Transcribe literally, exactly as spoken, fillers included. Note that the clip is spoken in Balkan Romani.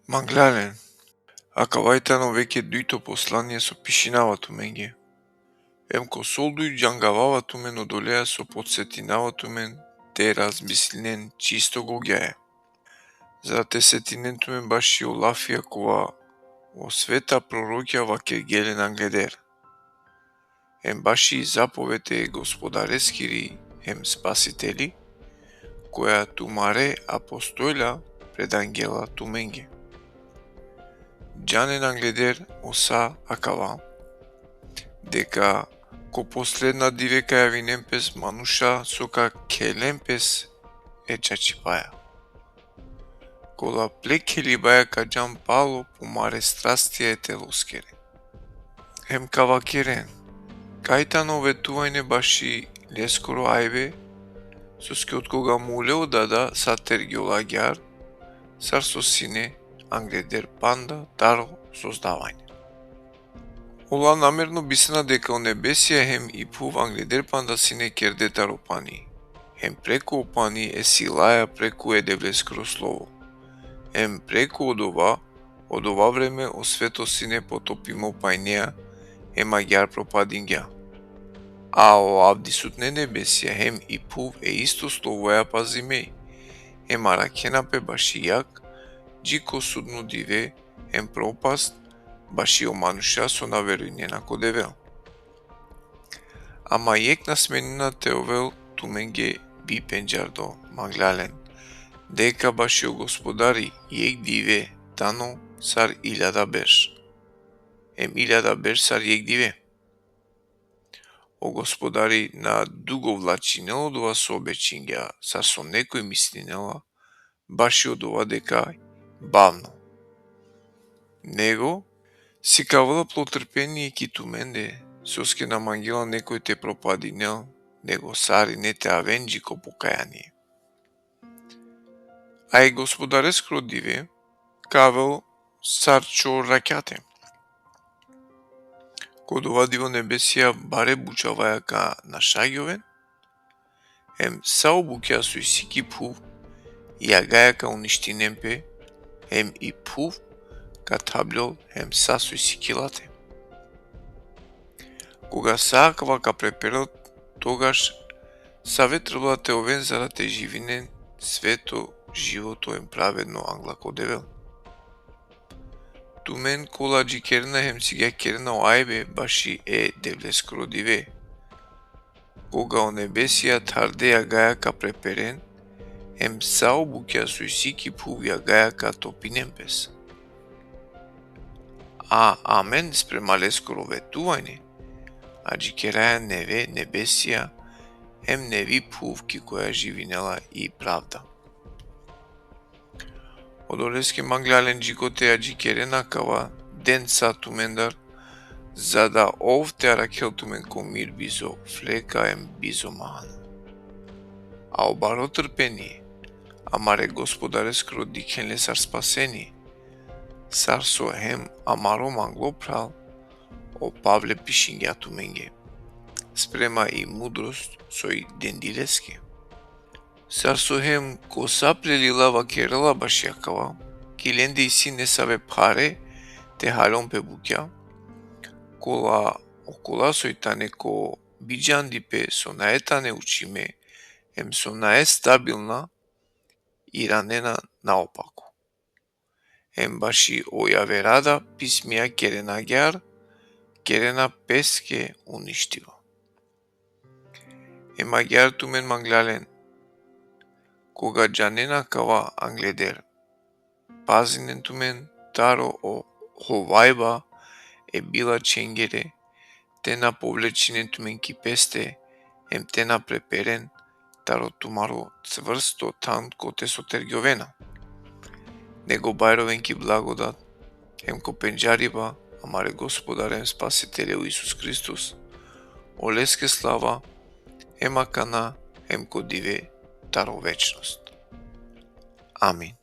Manglalen, akava i tano veke dujto poslanie so pišinava tumenge. Em ko solduj džangavava tumen odoleja so potsetinava tumen te razmislinen čisto gogjaja. Za te setinen tumen baši o lafija kova o sveta prorokja vakergje len angleder. Em baši zapoved e Gospodareskiri em Spasiteli, koja tumare apostolja predangela tumenge. Džanen angleder o sa akava, deka ko posledna dive ka javinen pes manuša so ka khelen pes e čačipaja. Kola ple khelibaja ka džan palo pumare strastija e teloskere. Em ka vakeren, kaj tano vetuvajne baši leskoro ajbe, soske otkoga mule o Dada sa tergjola agjar, sar so sine angleder panda taro sozdavanje. Ola namerno bisena deka o nebesija hem i phuv angleder panda sine kerde taro pani. Hem preku o pani e silaja preku e Devleskoro slovo. Hem preku odova, odova vreme o sveto sine potopimo pajnea, hem agjar propadingja. A o avdisutne nebesija hem i phuv e isto slovoja pazimej, hem arakhena pe baši jag, dži ko sudno dive, hem propast, baši o manuša so na verujnena ko Devel. Ama jekh na smenina te ovel tumenge bipendžardo, manglalen, deka baši o Gospodari jekh dive tano sar iljada berš. Em iljada berš sar jekh dive. O Gospodari na dugovlačinela odova so obečingja, sar so nekoj mislinela, baši odova deka bavno. Nego, sikavela plo trpenie ki tumende, soske na mangela nekoj te propadinel, nego sarine te aven dži ko pokajanie. A e Gospodareskoro dive ka avel sar čor rakjate. Ko dova divo nebesija bare bučavaja ka našagjoven, em sa o bukja so isi ki phuv, jagaja ka uništinen pe, em i phuv ka thabljol, em sa so isi ki late. Koga sa akava ka preperel, togaš save trebela te oven za da te živinen sveto životo em pravedno angla ko Devel. Tumen kola džikerena hem sigjakerena o ajbe baši e Devleskoro dive, koga o nebesija tharde jagaja ka preperen, em sa o bukja so isi ki phuv jagaja ka topinen pes. A amen sprema leskoro vetuvanje, adžikeraja neve nebesija, em nevi phuv ki koja živinela i pravda. Odoleske manglalen dži kote adžikerena akava, den sa tumendar, za da ov te arakhel tumen ko mir bizo fleka em bizo mahana. A o baro trpenie amare Gospodareskoro dikhen le sar spasenie, sar so hem amaro manglo phral o Pavle pišingja tumenge, sprema i mudrost so i dendi leske. Sar so hem ko sa ple lila vakerela baši akava, ki lende isi nesave phare te haljon pe bukja, kola okola soj tane ko bidžandipe so nae tane učime, em so nae stabilna, iranena naopako. Em baši o javera da pismija kerena agjar, kerena peske uništivo. Em agjar tumen manglalen, koga džanena akava angleder, pazinen tumen taro o hovajba e bilačhengere, te na povlečinen tumen ki peste, em te na preperen taro tumaro cvrsto than kote so tergjovena. Nego bajroven ki blagodat, em ko pendžariba amare Gospodare em Spasitele o Isus Hristos, oleske slava, em akana, em ko dive taro večnost. Amin.